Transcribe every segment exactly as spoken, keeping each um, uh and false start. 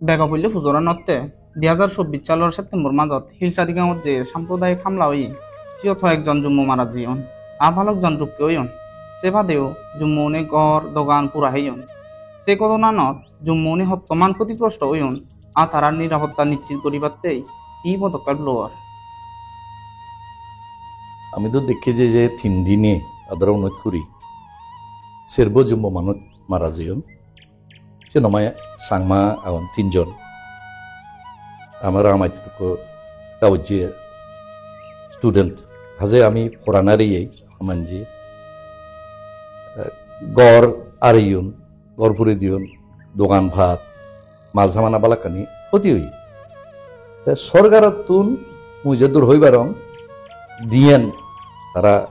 Bego poille pujoranotte dui hajar chobbish salor September majot Hilsadi gaongot je samprodayik hamla oye, siyot hoyekjon Jummo mara jeyon, ar balokjon jokke oyon. Se badeo Jummo une ghor, dogan pura heyon. Se ghottonanot Jummo une hottoman khotigrosto oyon, ar tarar nirapotta nischit guribatte hi podokkep loor? Ami do dekki je, je tin dine adaro unot kuri serbo Jummo manuj mara jeyon. Siyen amar Changma agon tinjon. Amar Rangamattit ekko gabujje student. Haje ami poran areye, manje, eh, ghor areyon, ghor puri diyon, dogan pat, mal samana balakkani hoti oye. Te sorkarottun mui je dur hoi parong, diyen tara,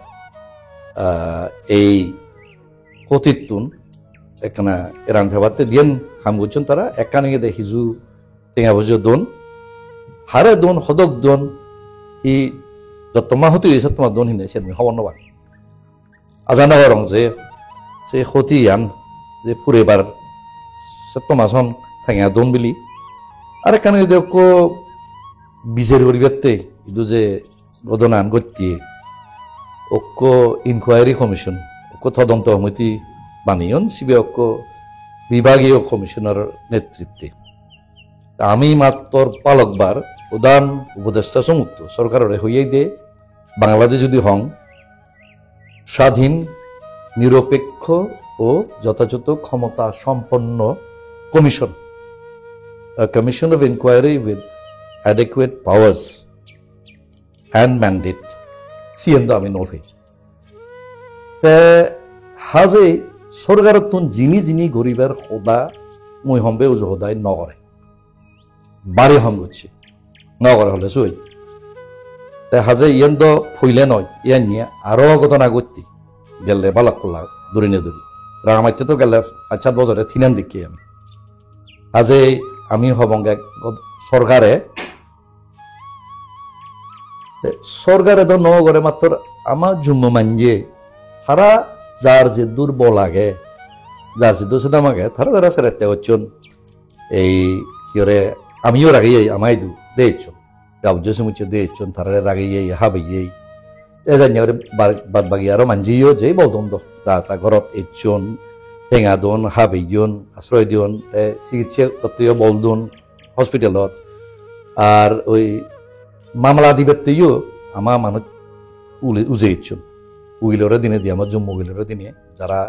ah, ei hotittun ekkana eran pebatte diyen ham gocchon tara, ekkan oyede hiju tenga poijo don, hare don, hodok don, hi jottoma hoti oye, sottoma don hine, sen mui hobor no pang. Aja no gorong je se hotiyan je purebar sottoma son tenga don bili. Arekkan oyede okko bijer guribatte, idu je ghotonan ghotte, okko inquiry commission, okko todonto komiti baneyon, sibe okko bibagiyo commissioner netritte. Ami mattor balokbar prodhan upodeshta somutto sorkarore hoyei de, Bangladesh jodi hong, স্বাধীন, নিরপেক্ষ ও যথাযথ ক্ষমতা সম্পন্ন commission, a commission of inquiry with adequate powers and mandate, siyen do ami no pei. Te haje sorkarottun jini jini guribar hoda mui hombe uju hodai no gore. Bari hom gocche. No gore hole sui. Te haje iyen do poile noi, iyen niye aro ghotona ghotte. Gelle balok polla durine duri. Rangamattit to gelle pach sat bojore tinan dekke ami. Haje ami hobonge god-, sorkare, te sorkare do no gore, mattor ama Jummo manje, tara jar je durbol age, jar je do sedam age, tara tara serette gocchon. Ei, hi hore, amiyo rageye, ama idu de ecchon. Gabujje sumucche de ecchon, tarare rageye, habeye. E janye hore ba-, bad bagi aro manjeyo jei bodon do. Ja ta gorot ecchon, tenga don, habeyon, asroy diyon, te sikitse gotteyo bodon hospitalot. Ar oi mamla dibatteyo ama manuj ule-, uje ecchon. Ugilore dine di, ama Jummo ugilore dine, jara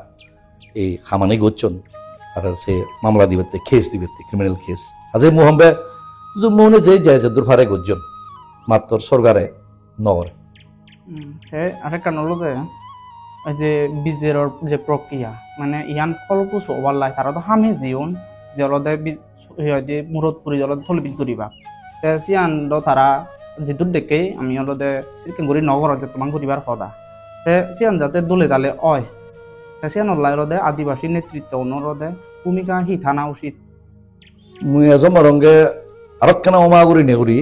ei hamani gocchon, tarar se mamla dibatte, case dibatte, criminal case. Haje mui hombe Jummo une je je joddur pare gocchon, mattor sorkare no gore. Hmm, te arekkan olode, ei je bijeror je prokriya, mane iyan pholophosu obar lai, tara do ham hejeyon, je olode bi-, hi hoide murot puri olode tolbij guribak. Te siyan do tara jiddur dekke ami olode sedokken guri no gorot, jottoman guribar hoda. Te siyan jate dole dale oi. Te siyan olai olode adibasi netritto unor olode bhumika hi thana usit? Mui ejo moronge arokkena oma gurinei guri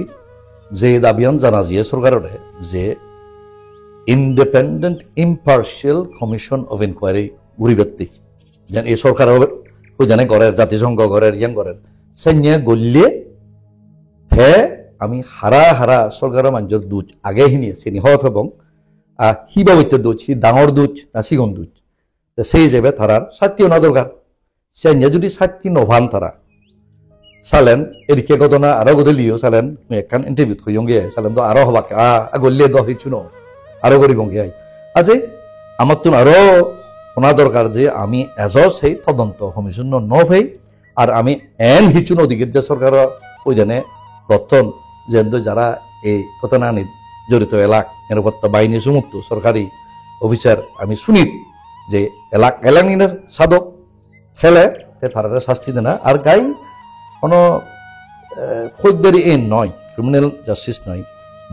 je dabiyan jana jiye sorkarore je independent impartial commission of inquiry guribatte. Jen ei sorkar hobe, hoi jane gorer, Jatisongho gorer, iyan gorer. Senne golle te ami hara hara sorkaro manjor duj age hini sini hoi pebong. A hi babotte duj, hi dangor duj, na sigon duj. Te sei hijebe tarar sasti ona dorkar. Senne judi sasti no pan tara, salen, edikke ghotona aro ghodeliyo, salen, mui ekkan interview-t hoyonge ai, salen do aro hobak, a, a, golle do hissu no, aro goribonge ai. Aje, amattun aro hona dorkar je ami ejo sei todonto commission-o no pei, ar ami en hissu no digir je sorkaro oi jene gotton, jen do jara ei ghotonanit jorito elak, nirapotta bahini sumutto sorkari officer ami sunit je elak elak nine sadok, hele te tarare sasti dena. Ar gai hono, eh, foujjari ain noi, criminal justice noi.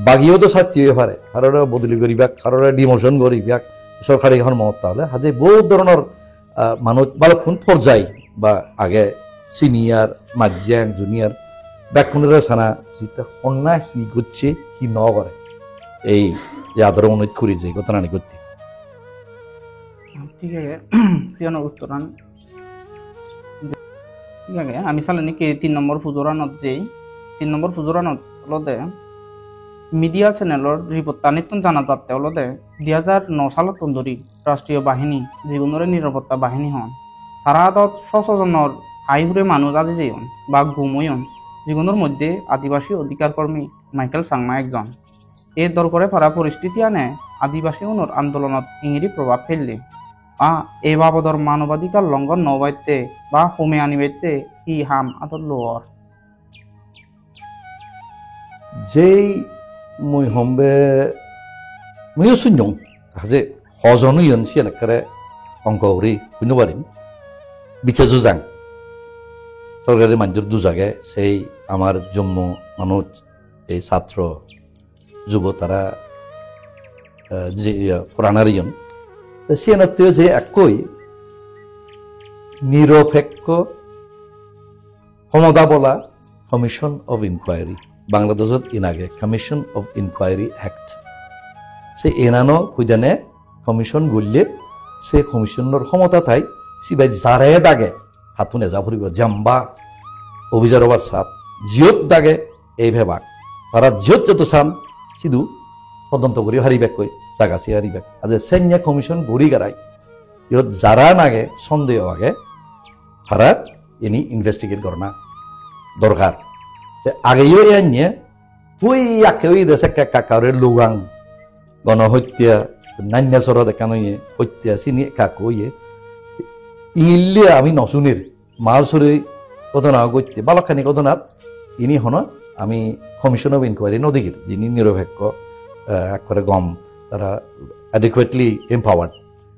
Bagiyo do sasti oi pare, harore bodoli goribak, harore demotion goribak, sorkari hormo, tahole haje bohut dhoronor, ah, manuj balukkun porjai ba age senior, majjeng, junior, bekkunore sana jite honna hi gocche, hi no gore. Ei je adaro unit kuri je ghotonani ghotte. Thik age, siyanor uttoran. Thik age, ami sale niki tin nombor pujoranot jei. Tin nombor pujoranot olode media channelor report-tanittun jana jatte olode dui hajar no salottun dhuri Rashtriyo Bahini, jigunore Nirapotta Bahini hon, tara adot so so jonor hai hure manuj aji jeyon ba gum oyon, jigunor moddhe Adibasi odhikar kormi Michael Changma ekjon. Ei dorgore para poristiti ane Adibasi unor andolonot ingiri probab pelle. Ba ei babodor manobadhikar longhon no obatte ba home anibatte hi ham adot lor? Jei mui hombe, muiyo sunyong, je hojon oyon siyan ekkere ongko guri hoi no parim. Biche jujang. Sorkari manjor duj age, sei amar Jummo manuj, ei satro, jubo tara, eh, je, iya, poranar iyon. Te siyanotteo je ekkoi niropekko homoda bola Commission of Inquiry, Bangladeshot in age Commission of Inquiry Act. Se enano hoidene commission golle, se commissionor homota thai, sibe jare dage, hattun eja puribo, jamba, obisar obar sat, jiyot dage ei bebak. Tara jiyot joto san, sidu todonto guri paribekkoi, jaga sei paribak. Aje senne commission guri garai, iyot jara nage, sondeho age, tara ini investigate gorana dorkar. Te ageyo e anye, hui akke hui de sekke ekka ekka guri lugang, gono hottya, nanya sorot ekkan oye, hottya sini ekka ekka oye. Ille ami no sunir, Malsuri ghotona gotte, balokkani ghotonat ini hono ami Commission of Inquiry no degir, jini niropekko, eh, ekkore gom, tara adequately empowered.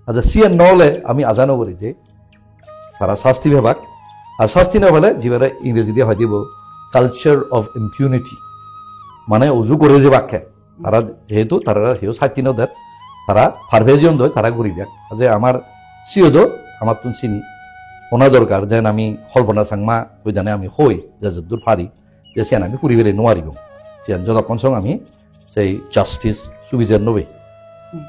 Acha, siyan no ole ami aja no gori je tara sasti pebak, ar sasti no pele jibere Ingrejidi hoi dibo culture of impunity, mane uju gore jebakke. Tara jehetu tarare hiyo sasti no der, tara parve jiyon doi, tara guribak. Je amar siyo do, amattun sini hona dorkar, jen ami Kalpana Changma hoidane ami hoi, je joddur pari, je siyan ami puri bere no paribong. Siyan jotokkon song ami sei justice subijar no pei. Hmm.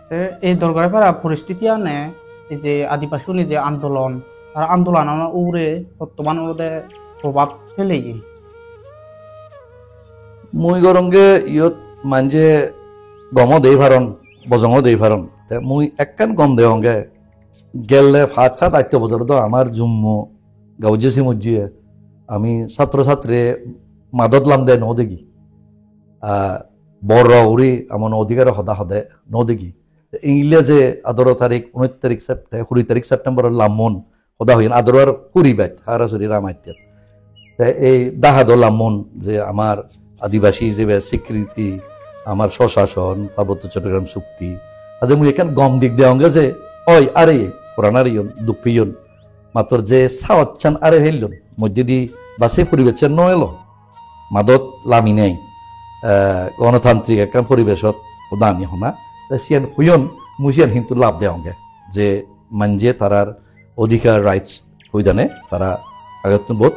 Te ei dorgore para poristiti ane, ei je Adibasi une je andolon, tar andolonano ugure bottoman olode probab peleye. Mui goronge iyot manje gomo dei paron, bojongo dei paron. Te mui ekkan gom degonge, gelle pach sat atto bojor do amar Jummo gaujje simujje ami satro satri madot lamde no degi. Ah, boro guri amon odhikar hoda hode no degi. Te ingleje adoro tarik, unis tarik Sep-, te kuri tarik September lamon hoda hoyen adoro ar kuri baj, harasuri ramaittet. Te ei dahado lamon je amar Adibasi jebe sikriti, amar soshason, Parbotto Chottogram Chukti. Ade mui ekkan gom dik deonge je, oi, are, poran ariyon, duk peyon. Mattor je saochchan are pellon, moddedi ba se poribesh no elo. Madot lami nei, eh, gonotantrik ekkan poribeshot hodani hona. Te siyan hoyon, mui siyan hintu lab deonge. Je manje tarar odhikar rights hoidane tara agettun bohut,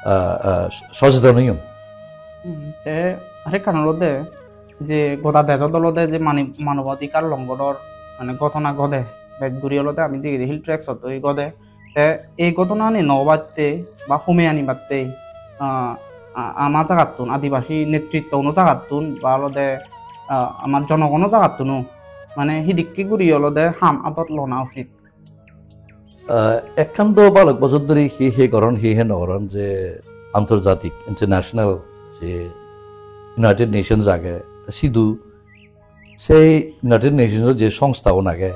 ah, ah, socheton oyon. Hmm, te arekkan olode je goda dejot olode je mani-, manobadhikar longhonor mane ghotona ghode, bej guri olode ami degede Hill Tracts-ot oi ghode. Te ei ghotona ani no obatte ba home ani batte, ah, a-, ama jagattun, Adibasi netritto uno jagattun ba olode, ah, amar jonogono jagattun-o mane hidikke guri olode ham adot lona usit? Ah, ekkan do balok bojor dhuri hi hi goron, hi hi no goron, je antarjatik, international je United Nations age, ta sidu sei United Nations-o je songstha un age,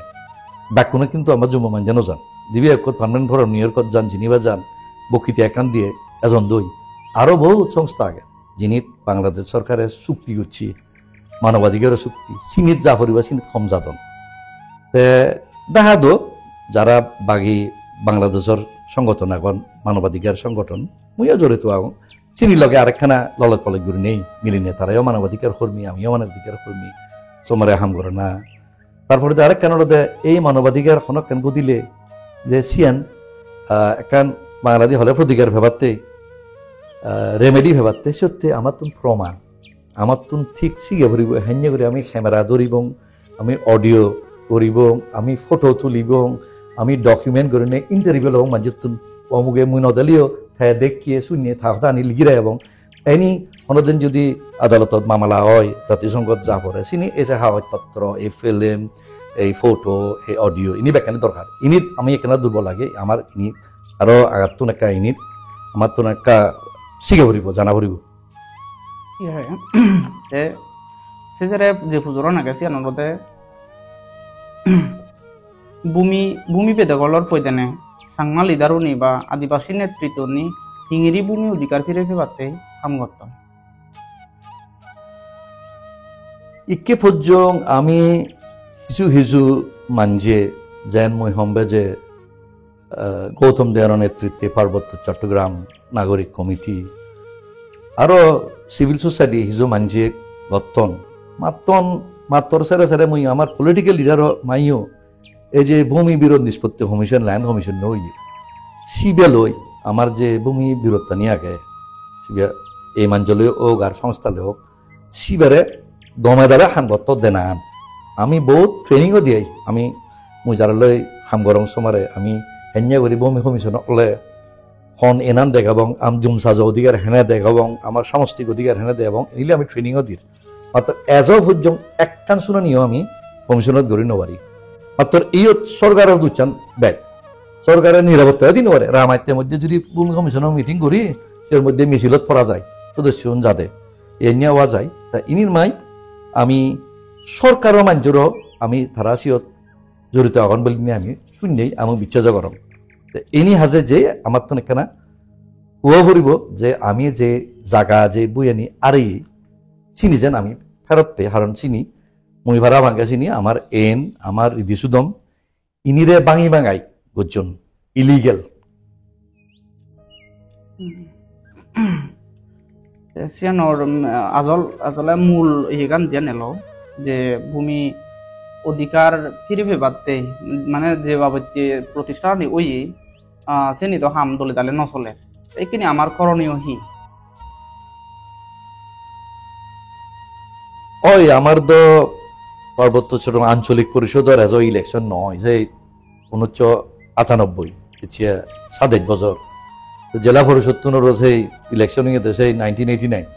bekkune kintu amar Jummo manje no jan. Dibe ekkot Permanent Forum New York-ot jan, Geneva jan, boktita ekkan diye ejon doi. Aro bohut songstha age, jinit Bangladesh sorkare chukti gocche, manobadhikar chukti, sinit ja poribo, sinit hom jadon. Te deha do jara bagi Bangladeshor songgothon agon, manobadhikar songgothon, muiyo jorito agong. Sini loge arekkana loloj poloj gurinei milinei tarayo manobadhikar hormi, amiyo manobadhikar hormi, somare ham gorana. Tar poredi arekkan olode ei manobadhikar hono ekkan godile je siyan, ah, ekkan Bangaladi hole prodikar pebatte, ah, remedy pebatte, sotte amattun proman. Amattun thik sige poribo, henne guri ami camera dhoribong, ami audio guribong, ami photo tulibong, ami document gurinei interview lobong manjottun, omuge mui no deleyo te dekkiye sunye ta hodani ligire ebong eni honoden jodi adalotot mamala oi, Jatisonghot ja pore, sini ei je hagoj potro, ei film, ei photo, ei audio, ini bekkani dorkar. Init ami ekkena durbol agi, amar ini aro agattun ekka init, amattun ekka sige puribo, jana puribo. Iya, iya. Te se jere je pujoran age, siyan olode bhumi, bhumi bedek olor poidene Changma leaderuni ba adibasi netritoni hingiri bhumi odhikar phire pebatte ham gotton. Ikke pojjong ami hissu hissu manje, jen mui hombe je, eh, Gautam Deora netritte Parbotto Chottogram Nagorik Committee, aro civil society hissu manje gotton. Matton, mattor sere sere mui amar political leader-o maiyo ei je Bhumi Birod Nispotti Commission, Land Commission no oye, sibe loi amar je bhumi birottani age, sibe ei manjoloi ok ar songsthaloi ok, sibere gome dale ham gotto denan. Ami bohut training-o diyei, ami mui jara loi ham gorong somare, ami henne guri Bhumi Commission ole hon enan degabong, am jumsajo odhikar hene degabong, amar samostik odhikar hene degabong, enile ami training-o dir. Mattor ejo pojjong ekkan sunaniyo ami commission-ot guri no pari. Mattor iyot sorkaror duchan bej. Sorkare nirapotta di no pare. Ramatte moddhe jodi Bhumi Commission-o meeting guri, ser moddhe misilot pora jai, sodosyo un jade. Enya owa jai. Ta inir mai ami sorkaror manjoro ami tara siyot jorito agon bili ami sunnei, ami bicchejo gorong. Te ini haje je amattun ekkana huo puribo je ami je jaga je buyani ari sini jen ami ferot pei, haron sini mui para bangge sini amar en, amar ridi sudom, inire bangi bangai gojjon illegal. Hmm. Te siyanor, um, ajol, ajole mul iyegan jiyan elo je bhumi odhikar phiri pebatte, mane je babotte protistani oye, ah, seni do ham dole dale no sole. Te ekkene amar koroniyo hi? Oi, amar do Parbotto Chottogram Ancholik Porishodor ejo election noi, sei unnisso atanobboi, ecche sadej bojor. To jela porishodtunoro sei election oyede sei nineteen eighty-nine.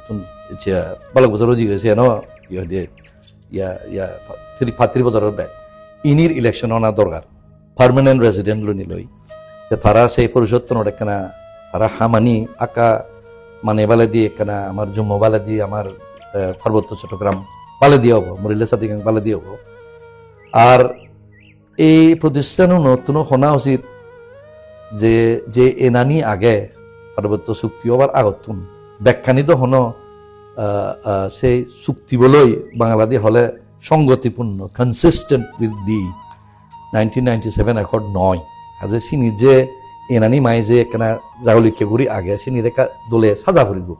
Tun ecche balok bojor oji goi, no, iye hoide, iya, iya, tiri, pattir bojoror bej. Inir election ona dorkar. Permanent resident loi niloi. Te tara sei porishodtunor ekkana, tara hamani akka mane baledi ekkana, amar Jummo baledi, amar, eh, Parbotto Chottogram baledi obo, Murillo Chatigang baledi obo. Ar ei protisthanunottun hona usit je, je enani age, Parbotto Chukti obar agottun, bekkani do hono, ah, ah, sei chuktiboloi Bangaladi hole songotipurno, consistent with the nineteen ninety-seven Accord noi. Aje sini je enani mai je ekkana jagolikke guri age, sinire ekka dole saja puribo.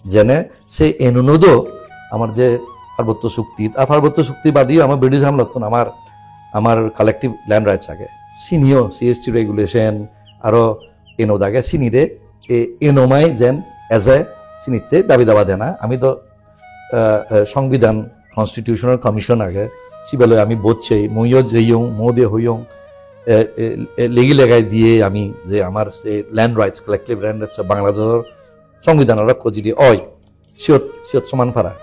Jene se enuno do amar je Parbotto Chukti, ar Parbotto Chukti badiyo amar British amlottun amar, amar collective land rights age. Siniyo C S T regulation aro enot age, sinire e, enomai jen eje sinitte dabi daba dena. Ami do, eh, eh, Songbidan Constitutional Commission age, sibe loi ami bocchei, muiyo jeyong, mode hoyong, eh, eh, eh, legi legai diye ami je amar se land rights, collective land rights Bangladeshor Songbidanor ekko jidi oi, siyot, siyot soman para.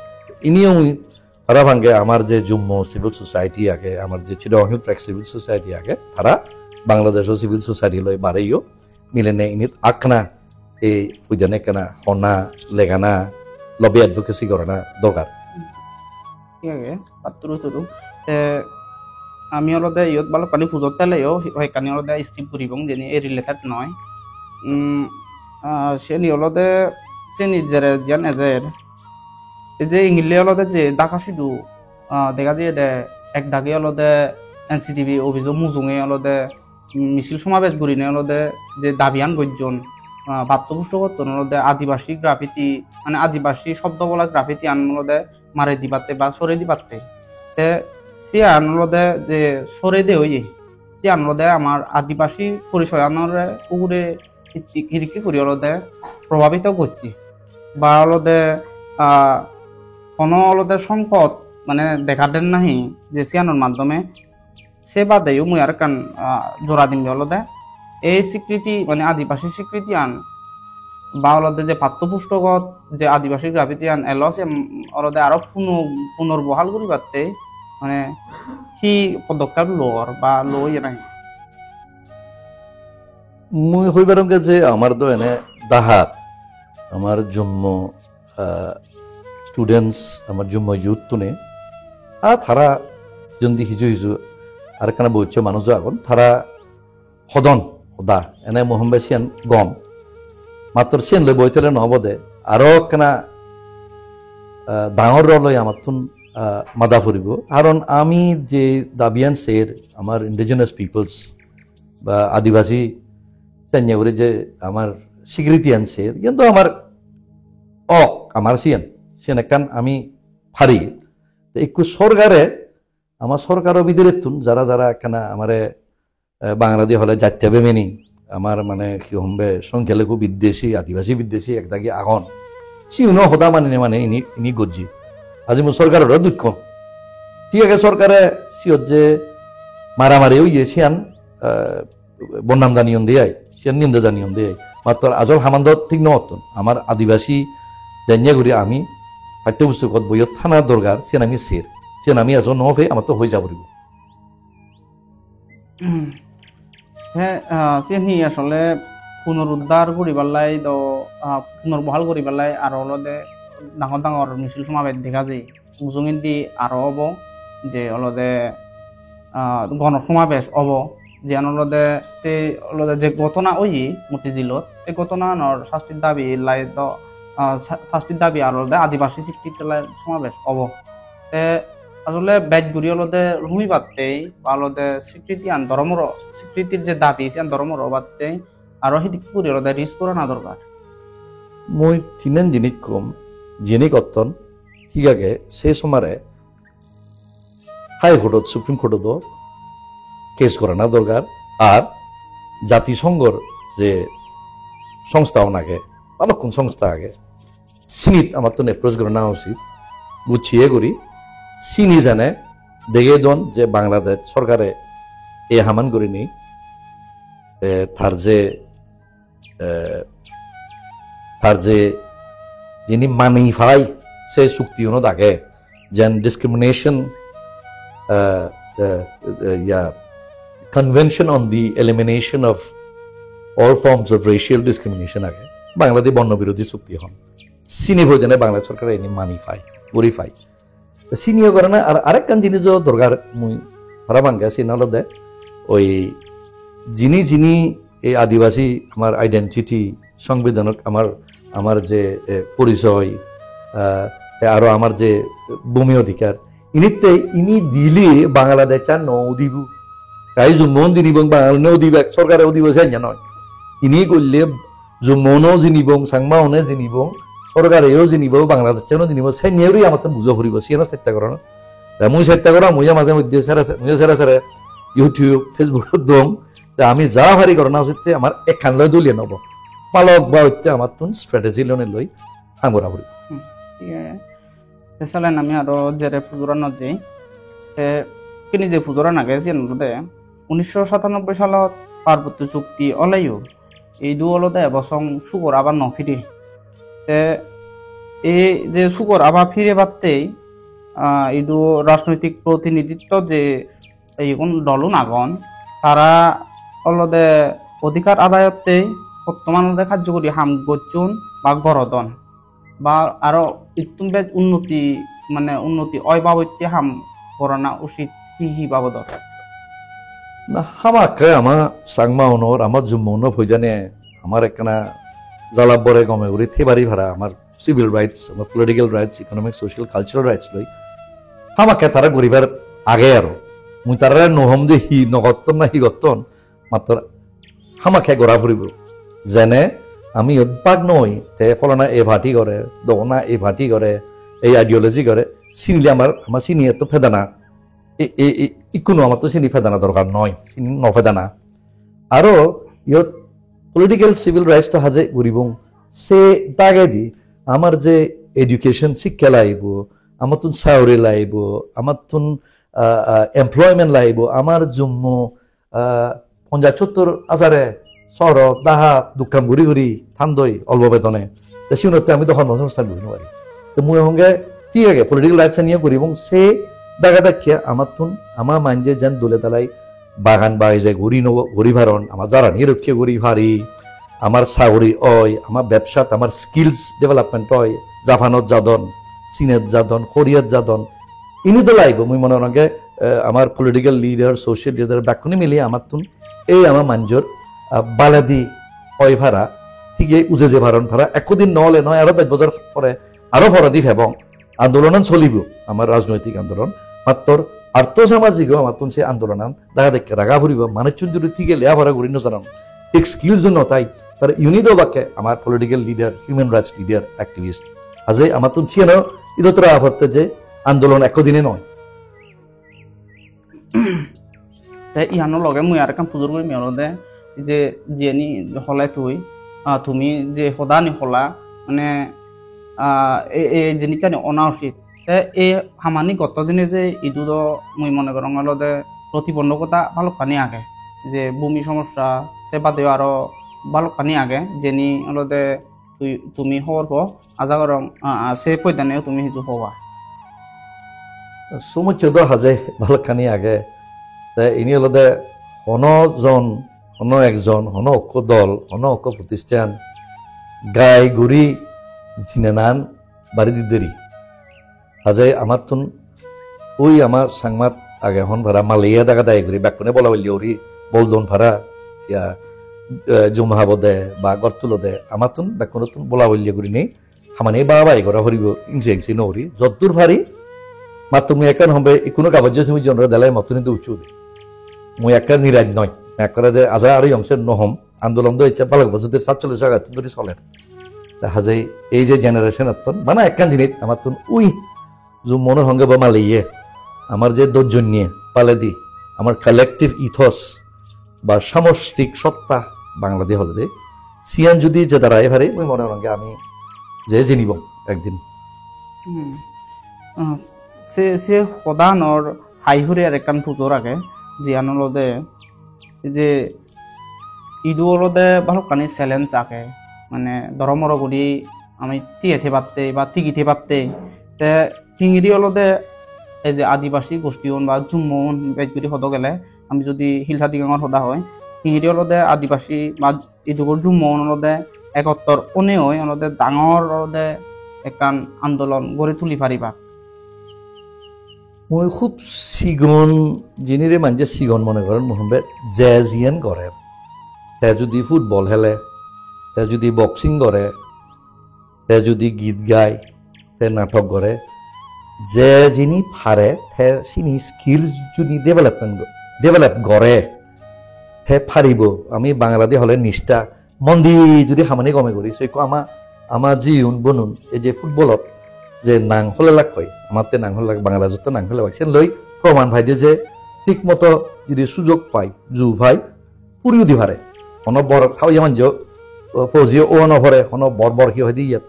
Iniyo mui para bhange amar je Jummo Civil Society age, amar je Chittagong Hill Tracts Civil Society age, tara Bangladesh Civil Society loi bareyo, milinei init akkana ei puidane ekkana honna, legana, lobby advocacy gorana dorkar. Thik age, patturu turu. Te ami olode iyot balokkani pujot teleyo, hoyekkani olode skip guribong, jeni ei related noi. Um, ah, seni olode, seni jere jiyan ejer. Ei je ingille olode je Dhaka sidu, ah, dega jiyede ek dagi olode N C T V office-o mujunge olode misil somabej gurinei olode je dabiyan gojjon, ah, batto pusto gotton olode adibasi graffiti, mane adibasi shobdo bola graffiti-an olode mare dibatte ba sore dibatte. Te siyan olode je sore de oye, siyan olode amar adibasi porisoyanore ugure hitti-, hidikke guri olode probabito gocche. Ba olode, ah, hono olode songkot mane dega der nahi je siyanor maddome. Se badeyo mui arekkan, ah, jora dimbe olode Ei sikriti, mane adibasi sikritiyan ba olode je patto pustogot je adibasi grafitiyan elo, se olode aro puno-, punorbohal guribatte mane hi podokkhep lor ba lo oye nahi? Mui hoi parongge je amar do ene Dhahat, amar Jummo, ah, students, amar Jummo youth tune, a tara jondi hiju hiju arekkana boisso manujo agon, tara hodon hoda, ene mui hom bej siyan gom. Mattor siyan loi boi thele no obo de, aro ekkana, ah, dangor role loi amattun, ah, mada puribo. Karon ami je dabiyan ser, amar indigenous peoples ba adibasi senne guri je amar sikritiyan ser, iyan do amar ok, amar siyan, siyan ekkan ami pari. Te ikku sorkare, amar sorkaro bidirettun jara jara ekkana amare, eh, Bangaladi hole jatte bemini, amar mane hi hombe songkhyalugu biddesi, adibasi biddesi ekdagi agon. Siuno hoda manine mane ini, ini gojji. Aji mui sorkarore dukkom. Thik age, sorkare siyot je maramari oye siyan, eh, bonnam janiyon de ai, siyan ninda janiyon de ai. Mattor ajol haman do thik no otton. Amar adibasi janye guri ami pattobustukot boiyot thana dorkar, siyan ami ser. Siyan ami ejo no pei, amattun hoi ja puribo. Te, ah, siyen hi asole punoruddar guribar lai do, ah, punorbohal guribar lai aro olode dangor dangor misil somabej dega jai. Mujungedi aro obo, je olode, ah, gono somabej obo, jiyan olode se olode je ghotona oye Motizilot, se ghotonanor sastir dabi lai do, ah, sa-, sastir dabi aro olode adibasi sikritir lai somabej obo. Te asole bej guri olode lumibatte ba olode sikritiyan dhoromoro, sikritir je dabi siyan dhoromoro obatte aro hidikke guri olode reach gorana dorkar. Mui tinen jinis kom, jini gotton, thik age, se somare High Court-ot, Supreme Court-ot o case gorana dorkar, ar Jatisonghor je songstha un age, balukkun songstha age, sinit amattun approach gorana usit, guchiye guri, sini jene dege don je Bangladesh sorkare ei haman gurinei, eh, tar je, eh, tar je jini mani pai se sukti unot age, jen discrimination, eh, eh, eh, ya, Convention on the Elimination of All Forms of Racial Discrimination age, Bangladi borno birodhi sukti hon. Sini boi dene Bangla sorkare ini mani pai, guri pai. Te siniyo gorana ar arekkan jinijo dorkar mui parapang ge, siyen olode oi jini jini ei adibasi amar identity, songbidanot amar, amar je, eh, porichoy, ah, te aro amar je bhumi odhikar, initte ini dile Bangladesh-an no udibo. Kai Jummo-un jinibong Bangal-une udibak, sorkare udibo, sen noi. Ini golle Jummo-uno jinibong, Changma-une jinibong, sorkareyo jinibo, Bangladesh-uno jinibo, sen guri amattun bujo puribo, siyeno chesta goron. Te mui chesta gorong, mui maje moddhe sere se-, mui sere sere YouTube, Facebook-ot dong. Te ami ja pari gorana usit te amar ekkan loi doliye nobo. Balok ba otte amattun strategy lone loi ham gora puribo. Hmm, thik age. Te salen ami aro jere pujoranot jei. Te kini je pujoran age siyen olode unisho satanobboi salot Parbotto Chukti oleyo idu olode ebo song sugor aba no phire. Te ei je sugor aba phire batte, ah, idu rajnoitik protinidhitto je igun dolun agon, tara olode odhikar adayotte hottoman olode karjokori ham gocchon ba gorodon, ba aro ittun bej unnoti, mane unnoti oi babotte ham gorana usit, hi hi babodot? Na, hamakke ama Changma unor, ama Jummo unor poidane amar ekkana jala bore gome guri thei pari para, amar civil rights, amar political rights, economic, social, cultural rights loi hamakke tara guribar age aro. Mui tarare no hom de hi no gotton na hi gotton, mattor hamakke gora puribo. Jene ami iyot bhag noi, te pholana ei party gore, dogona ei party gore, ei ideology gore, sinile amar, amar sini etto pedana, e, e, e, ikkunu amattun sini pedana dorkar noi, sini no pedana. Aro iyot political civil rights to haje guribong, se dagedi amar je education, sikkha lagibo, amattun sauri lagibo, amattun, ah, ah, employment lagibo, amar Jummo, ah, ponjaj sottor hajare sohorot, dahat, dukkam guri guri thandoi olpo bedone. Te siunotte ami do hormo songsthan guri no pari. Te mui honge thik age, political rights aniyo guribong, se daga dakke amattun ama manje jen dole dalai bagan baije guri no guri paron, ama jarani rokke guri pari, amar sagori oi, ama bebsat amar skills development oi, Japanot jadon, Chinot jadon, Koreat jadon, ini do laibo, mui mone gorong ge, eh, amar political leader, social leader bekkune mili amattun ei ama manjor, ah, baledi oi para, thige uje je paron para, ekko din no ole noi, aro dosh bojor pore, aro poredi pebong. Andolonan solibo, amar rajnoitik andolon. Mattor artho samajik o amattun se andolonan daga dekke raga puribo, manuchun jodi thige lepora guri no janon, thik skills o no thai, tara unit obakke amar political leader, human rights leader, activist. Haje amattun siyano idotra apotte je andolon ekko dine noi. Te iyano loge mui arekkan pujor gurim olode je jiyeni hole tui, ah, tumi je hodani hola, mane, ah, e, e jinissani ona usit. Te e hamani gotto jene je idu do mui mone gorong olode protibondhokota balokkani age. Je bhumi somossa, se badeyo aro balokkani age, jeni olode tui, tumi hobor po, aja gorong, ah, ah, se poidaneyo tumi hiju hoba. Somossa do haje balokkani age. Te ini olode hono jon, hono ekjon, hono ekko dol, hono ekko protisthan gai guri jinenan bari di deri. Haje amattun ui ama Changmat age hon para maliye daga dagi guri bekkune bola bolle guri bol don para, ya, eh, jum habode ba gor tulode amattun bekkunottun bola bolle gurinei hamani baba bai gora poribo, ingse ingse no guri. Joddur pari, matto mui ekkan hombe ikkuno gabojje simi jonore dele mottun hintu ucchu de. Mui ekkan niraj noi. Ekkore de aja ari yongse no hom. Andolon do ecche balok bojor dhuri, satchollish agottun dhuri soler. Te haje ei je generation ottun, bana ekkan jinis amattun ui ju monor honge ba maliye, amar je dojjonye paledi, amar collective ethos ba samostik sotta Bangladi holode, siyan judi je darai pari, mui mone gorong ami je jinibong ekdin. Hmm. Ah, se, se hodanor hai hure ar ekkan pujor age, jiyan olode je idu olode balokkani challenge age, mane doromoro guri ami tiye thebatte ba tigi thebatte. Te hingiri olode ei je adibasi gostiun ba jummoun bej guri hodo gele, ami jodi Hilsa Digongor hoda hoi, hingiri olode adibasi ba idugo jummoun olode egottor onei oi olode dangor olode ekkan andolon gori tuli paribak. Mui hub sigon jinire manje sigon mone goron, mui hombe je jiyen gorer. Te judi football hele, te judi boxing gore, te judi git gai, te natok gore, je jini pare, te sini skills judi development go-, develop gore, te paribo. Ami Bangladi hole nista, mon di judi hamani gome guri, se ikko ama, ama jiun bonun, ei je footballot je nang hole lakkoi, amatte nang hole lak, Bangladesh-otte nang hole lak, sen loi proman paide je thik moto judi sujog pai, ju pai, puri udi pare. Hono bor thaoye manjo, o, fauji o no pore, hono bor bor hi hoide iyet,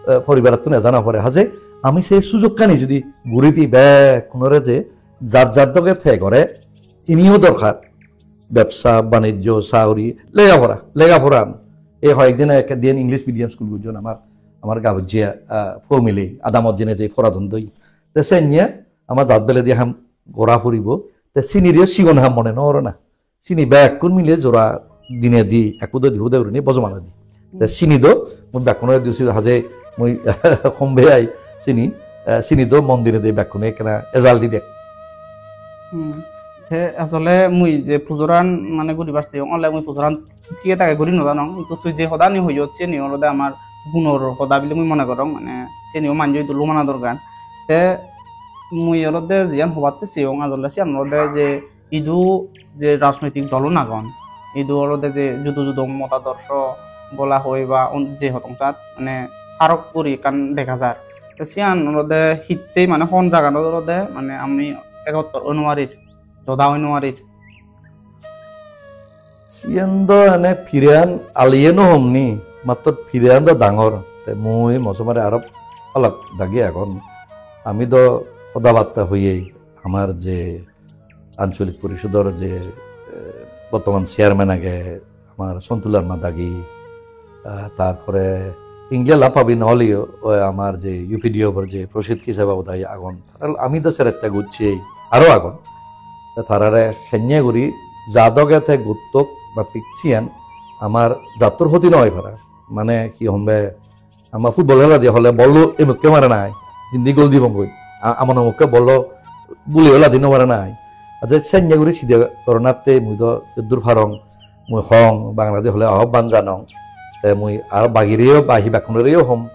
e, poribarottun eja no pore. Haje ami se sujogkani judi guri di bekkunore je jar jar doge te gore, iniyo dorkar. Bebsa, banijjo, sagori, lega pora, lega poran. Ei hoyek dine ekka diyen English medium school gojjon amar, amar gabujje, ah, family, adamot jeinei je poradon doi. Te senne ama jat beledi ham gora puribo. Te siniriyo sigon ham mone no gorana. Sini bekkun mile jora dinedi ekku doi dibu de gurinei bojoman oi di. Te sini do mui bekkune di usi haje mui hombe ai sini, eh, sini do mon dinedi bekkune ekkena ejal di dek. Hmm. Te asole mui je pujoran mane guribar seyong, ole mui pujoran thik age guri no janong, hintu tui je hodani hoyot siyeni olode amar gunor hoda bile mui mone gorong, mane siyeniyo manjo idu lumana dorkar. Te mui olode jiyan hobatte seyong asole siyan olode je idu je rajnoitik dolun agon, idu olode je judo judo motadorsho bola hoi ba on-, je hodong sat mane parok guri ekkan dega jar. Te siyan olode hittey mane hon jaganot olode mane ami egottor oi nw parir, joda oi nw parir. Siyen do ene pireyan aliye no hom ni, mattor pireyan do dangor. Te mui mosomare aro alak dagi agon. Ami do hoda batta hoyei, amar je ancholik porisodor je, eh, bortoman chairman age, amar Sontu Larma dagi, ah, tarpore India laphabi noholiyo, oi amar je U P D F-or je Prosid Kisa babu dagi agon. Tarar ami do seretta gocchi, aro agon. Ta tarare senne guri jadoge te gottok ba tik siyan amar jattor hoti no oi para. Mane hi hombe, ama football hela di hole bollo emukke mare nai, jindi gol dibongoi. A-, amon omukke bollo buli hela di no mare nai. Aje senne guri side goronatte mui do joddur parong, mui hong, Bangladi hole ahobban janong. Te mui aro bagireyo ba hi bekkunoreyo hom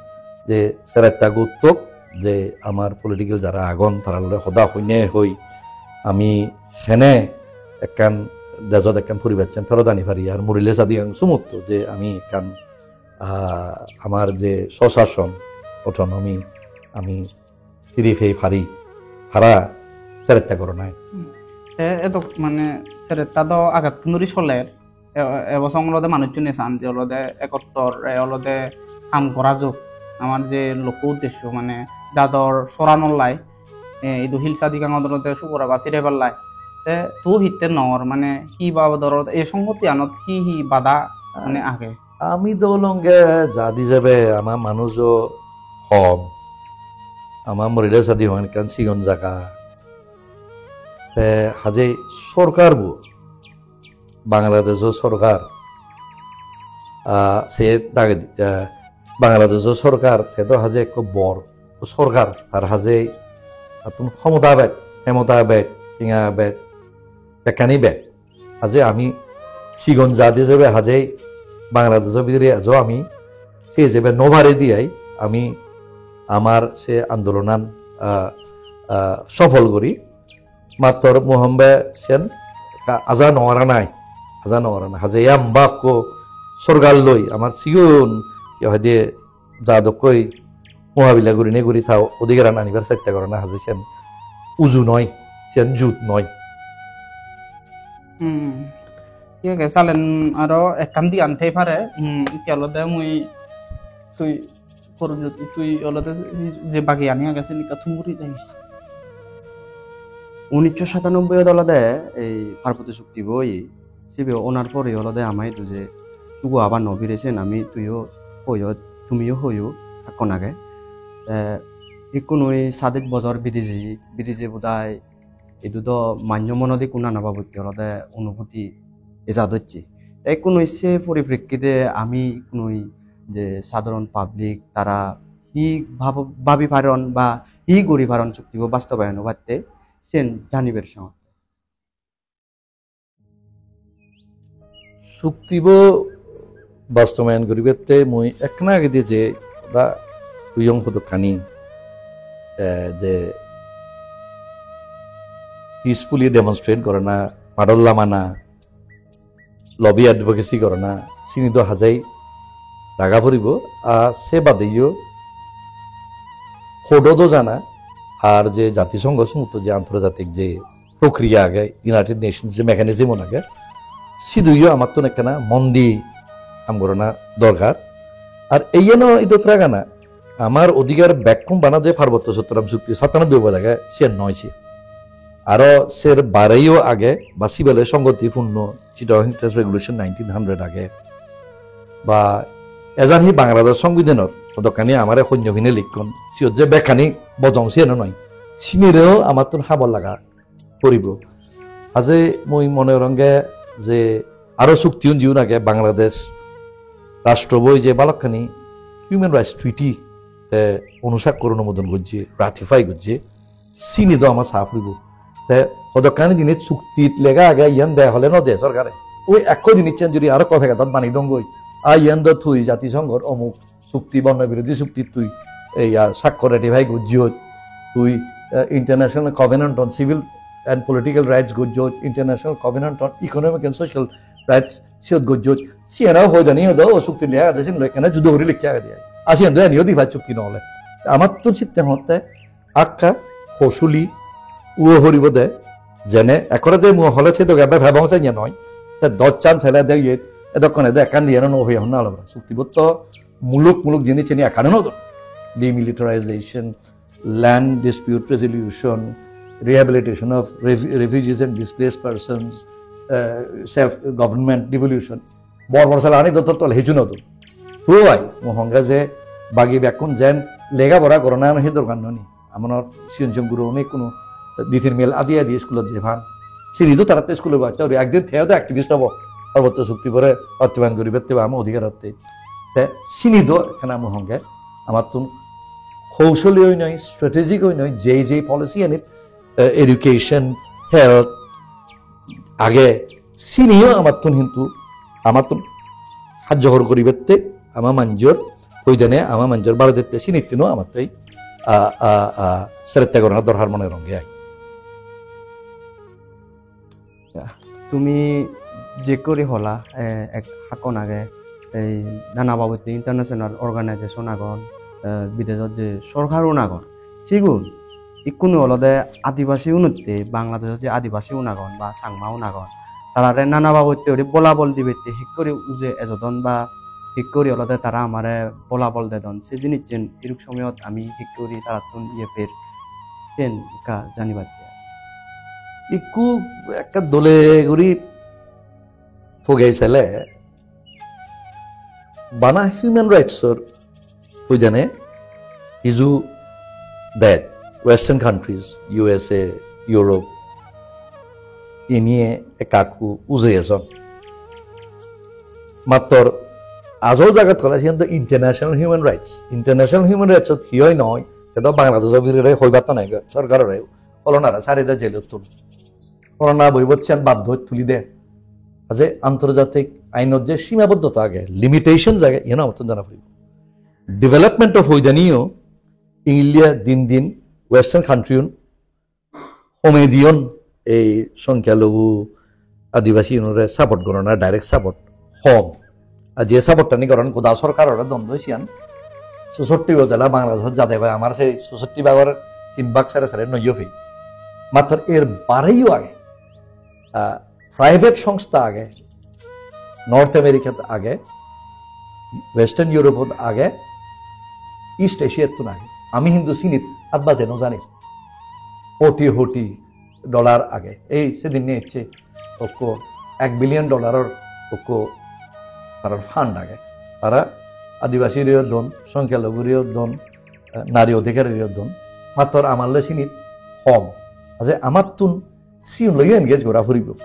je seretta gottok je amar political jara agon, tara loi hoda hoine hoi ami hene ekkan dejot ekkan poribessen ferot ani pari, ar morile sadi ang sumutto je ami ekkan, ah, amar je sosason autonomy ami firi pei pari, hara seretta goronai. Hmm. Te edok mane seretta do agettun duri soler. E, e bosong olode manuchchune san je olode ekottor, e olode ham gora jok. Amar je lokko uddesho mane jador soranor lai, e, idu hilsa digangot olode sugor aba pirebar lai. Te tu hitte nor, mane hi babodor olode ei songhotiyanot hi hi bada mane age? Ami do olonge jat ijebe ama manujo hom. Ama Morila sadi hon ekkan sigon jaga. Te haje sorkar bo, Bangladesh sorkar, ah, se dagedi, ah, Bangladesh sorkar, te do haje ekko bor sorkar, tar haje attun homota bej, hemota bej, tenga bej, bekkani bej. Haje ami sigon jat ijebe haje Bangladeshor bidire ejo ami se ijebe no pari diyai ami amar se andolonan, ah, ah, sofol guri. Mattor mui hombe sen ekka aja no goranai, aja no goranai. Haje iyam bakko sorkar loi amar sigon ye hoide ja dokkoi mokabila gurinei guri ta odhikaran anibar chesta gorana haje siyan uju noi, siyan jut noi. Hmm. Thik age, salen aro ekkan diyan thei pare. Hmm, ikke olode mui tui porjot-, tui olode je bagiyani age sen ekka thum guri de. Unnisso satanobboi olode ei Parbotyo chukti bo oye. Sibe onar pore olode ama idu je sugo abar no pire sen ami tuiyo hoyo, tumiyo hoyo, hakkon age. Te ikkunu sadej bojor bidije, bidije bodai idu do manjo monot ikku nana babotte olode onubhuti eja docche. Te ikkunu se poriprekkite ami ikkunu je sadharon public tara hi bhab-, bhabi paron ba hi guri paron chuktibo bastobayon obatte sen janibar song. Chuktibo bastobayon guribatte mui ekkena agede je hoda hoyong hodokkani, eh, je peacefully demonstrate gorana, madot lamana, lobby advocacy gorana, sini do hajei raga poribo. Ar se badeyo court-o do jana, ar je Jatisongho somotto je antorjatik je prokriya age, United Nations je mechanism-un age, siduyo amattun ekkena mon di ham gorana dorkar. Ar eyeno idot ragana, amar odhikar bekkun bana je Parbotto Chottogram Chukti sattanot bibod age, siyan noi siyan. Aro ser bareyo age, ba sibele songoti punno, Chittagong Hill Tracts Regulation nineteen hundred age. Ba ejan hi Bangladesh Songbidanor, hodokkani amare honyo pine likkon, siyot je bekkani bojong siyeno noi. Sinireo amattun habor laga poribo. Haje mui mone goronge je aro chuktiun jiun age Bangladesh rashtroboi je balokkani Human Rights Treaty te onusakkur onumodon gojje, ratify gojje, sini do ama sa puribo. Te hodokkani jinis chuktit lega age, iyan de hole no de sorkare. Oi ekko jinissan jodi aro ekko packet-ot bani dongoi, a iyan do tui Jatisonghor omuk chukti, borno birodhi chukti tui, ei, ah, sakkor ratify gojjot, tui, eh, International Covenant on Civil and Political Rights gojjot, International Covenant on Economic and Social Rights siyot gojjot, siyan aro hoi dani hodo o chukti lega agede, siyan loi ekkena judo guri likha agede. A siyan do eniyo di pai chukti no ole. Amattun sitte hotte akka hosuli uo horibo de, jene ekkore de mui hole se doge be pebong se nye noi. Te dosh chan sele de yet, edokkone de ekkan diyan no hoi honna alo. Chukti botto muluk muluk jinis cheni ekkano no do. Demilitarization, land dispute resolution, rehabilitation of ref-, refugees and displaced persons, uh, self-government devolution. Bor bor sela ani do totto le hiju no do. Tuo ai, mo honge je bagi bekkun jen lega pora gorana no hi dorkar no ni. Amonor siyon jon guro ne kuno di tin mil adi adi school je phan. Sini do taratte school ba tori ekdin theo do activist obo. Parbotto chukti pore ottoman guribatte ba ama odhikar otte. Te sini do ekkana mo honge amattun kousholi oi noi, strategic oi noi, je je policy anit, eh, education, health, age, siniyo amattun hintu, amattun hajjo hor guribatte, ama manjor, hoidene ama manjor baredette sinittuno amattei, a, a, a, serette gorana dorhar mone ronge ai. Tumi jekkuri hola, eh, ek hakkon age, ei nana babotte international organization agon, eh, bidejot je sorkarun agon. Sigun ikkunu olode adibasi unutte, Bangladeshot je adibasi un agon ba Changma un agon, tarare nana babotte guri bolabol dibette hikkuri uje ejodon ba hikkuri olode tara amare bolabol dedon, se jinissen iruk somoyot ami hikkuri tarattun iye per, sen ekka janibatte. Ikku ekka dole guri pogei sele, bana human rights or hoidene hiju dej, Western countries, U S A, Europe, iniye ekakku ujei ejon. Mattor ajol jagat hole siyan to international human rights. International human rights ot hi oi noi, te do Bangladeshor birore hoibatta noi, sorkarore olonare sari de jelottun. Corona boibot siyan baddo tuli de. Aje antorjatik ainot je sima boddota age, limitations age, iyan amattun jana puribo. Development of hoidaniyo India din din Western country un home diyon ei songkya logu adibasi unore support gorana, direct support hom. Ar je support tani goron goda sorkarore don doi siyan. Sosotti bo jela Bangladeshot jade pai amar sei sosotti bagor tin bag sere sere noiyo pei. Mattor er bareyo age. Ah, private songstha age. North America-t age, Western Europe-ot age, East Asia-ttun age. Ami hintu sinit at baje no jani. Hoti hoti dollar age. Ei sedinne ecche okko ek billion dollar-or okko tarar fund age. Tara adibasireo don, songkya logureo don, eh, nari odhikarire don. Mattor amalle sinit hom. Aje amattun siun loiyo engage gora puribo.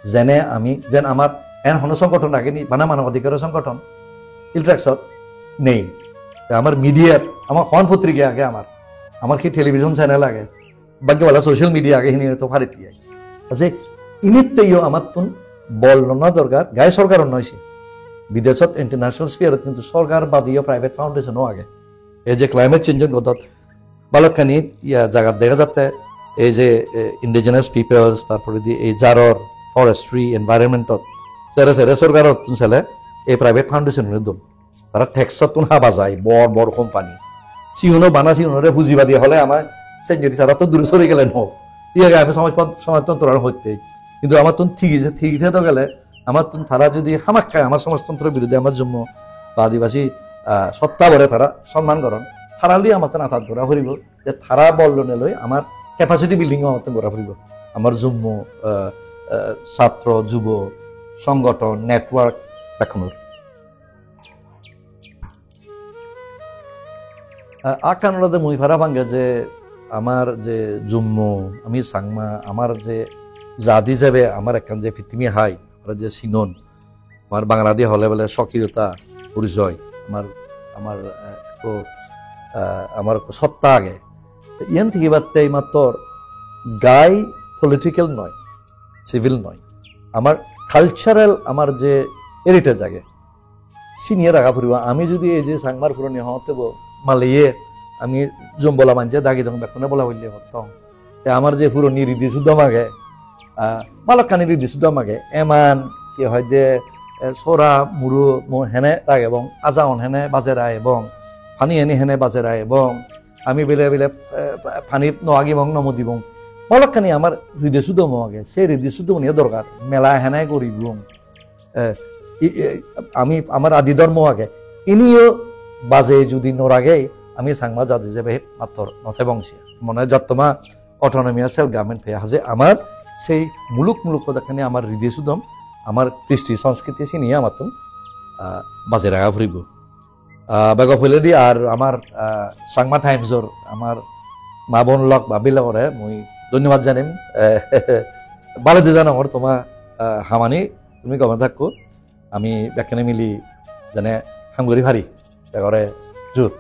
Jene ami, jen amar en hono songgothon age ni, bana manob adhikaro songgothon, Iltrax-ot nei. Te amar media, amar hon potrika age amar, amar hi television channel age, bhagge bala social media age hini to parit di ai. Aje initte yo amattun bol lona dorkar, gai sorkar noi se. Bideshot international sphere-ot kintu sorkar badiyo private foundation o age. Ei je climate change-or godot balokkani iya jagat dega jatte ei je, eh, indigenous peoples, tarpore di ei jaror forestry, environment-ot sere sere sorkarottun sele ei private foundation-une don. Tara tax-ottun haba jai, bor bor company. Siuno bana siunore puji badi hole ama senjuri sara to dure sori gele no. Iya ge ami somaj pon-, somajtontro hotte. Kintu amattun thigi je, thigi thedo gele amattun tara jodi hamakkai amar somajtontro biruddhe amar Jummo ba Adibasi, ah, sotta bore tara sonman goron, tara loi amattun atat gora puribo, je tara bol lone loi amar capacity building amattun gora puribo. Amar Jummo, ah, ah, satro, jubo, songgothon, network bekkunor. A-, akkan olode mui para pange je amar je Jummo, ami Changma, amar je jat ijebe amar ekkan je pittimi hai, amar je sinon, amar Bangaladi hole bole sokiyota porichoy, amar, amar, eh, ekko, eh, amar ekko sotta age. Te iyan thigibatte mattor gai political noi, civil noi. Amar cultural, amar je heritage age, siniye raga puribo. Ami jodi ei je Changmar puroni hotte bo maliye, ami jom bola manje dagi dong, bekkune bola bolle hottong. Te amar je puroni ridi sudom age, ah, balokkani ridi sudom age. Eman, hi hoide, eh, sora muro mo hene ragebong, ajaon hene baje ragebong, pani eni hene baje ragebong, ami bile bile, eh, panit no agibong, no mudibong. Balokkani amar ridi sudom age, se ridi sudom niye dorkar, mela hene goribong. Eh, i-, i-, ami, amar adi dhormo age. Iniyo baje judi no rage, ami Changma jat ijebe mattor no thebong siya. Mone jottoma autonomy ar self government peye haje amar sei muluk muluk hodakkani amar ridi sudom, amar kristi sanskriti sini amattun, ah, bajei raga puribo. Ah, bego poiledi ar amar, ah, Changma Times-or amar ma bon lok ba bilogore mui dhonnobad janim. Eh, baledi janongor toma, ah, hamani, tumi gome thakko, ami bekkene mili jene ham guri pari, begore jur.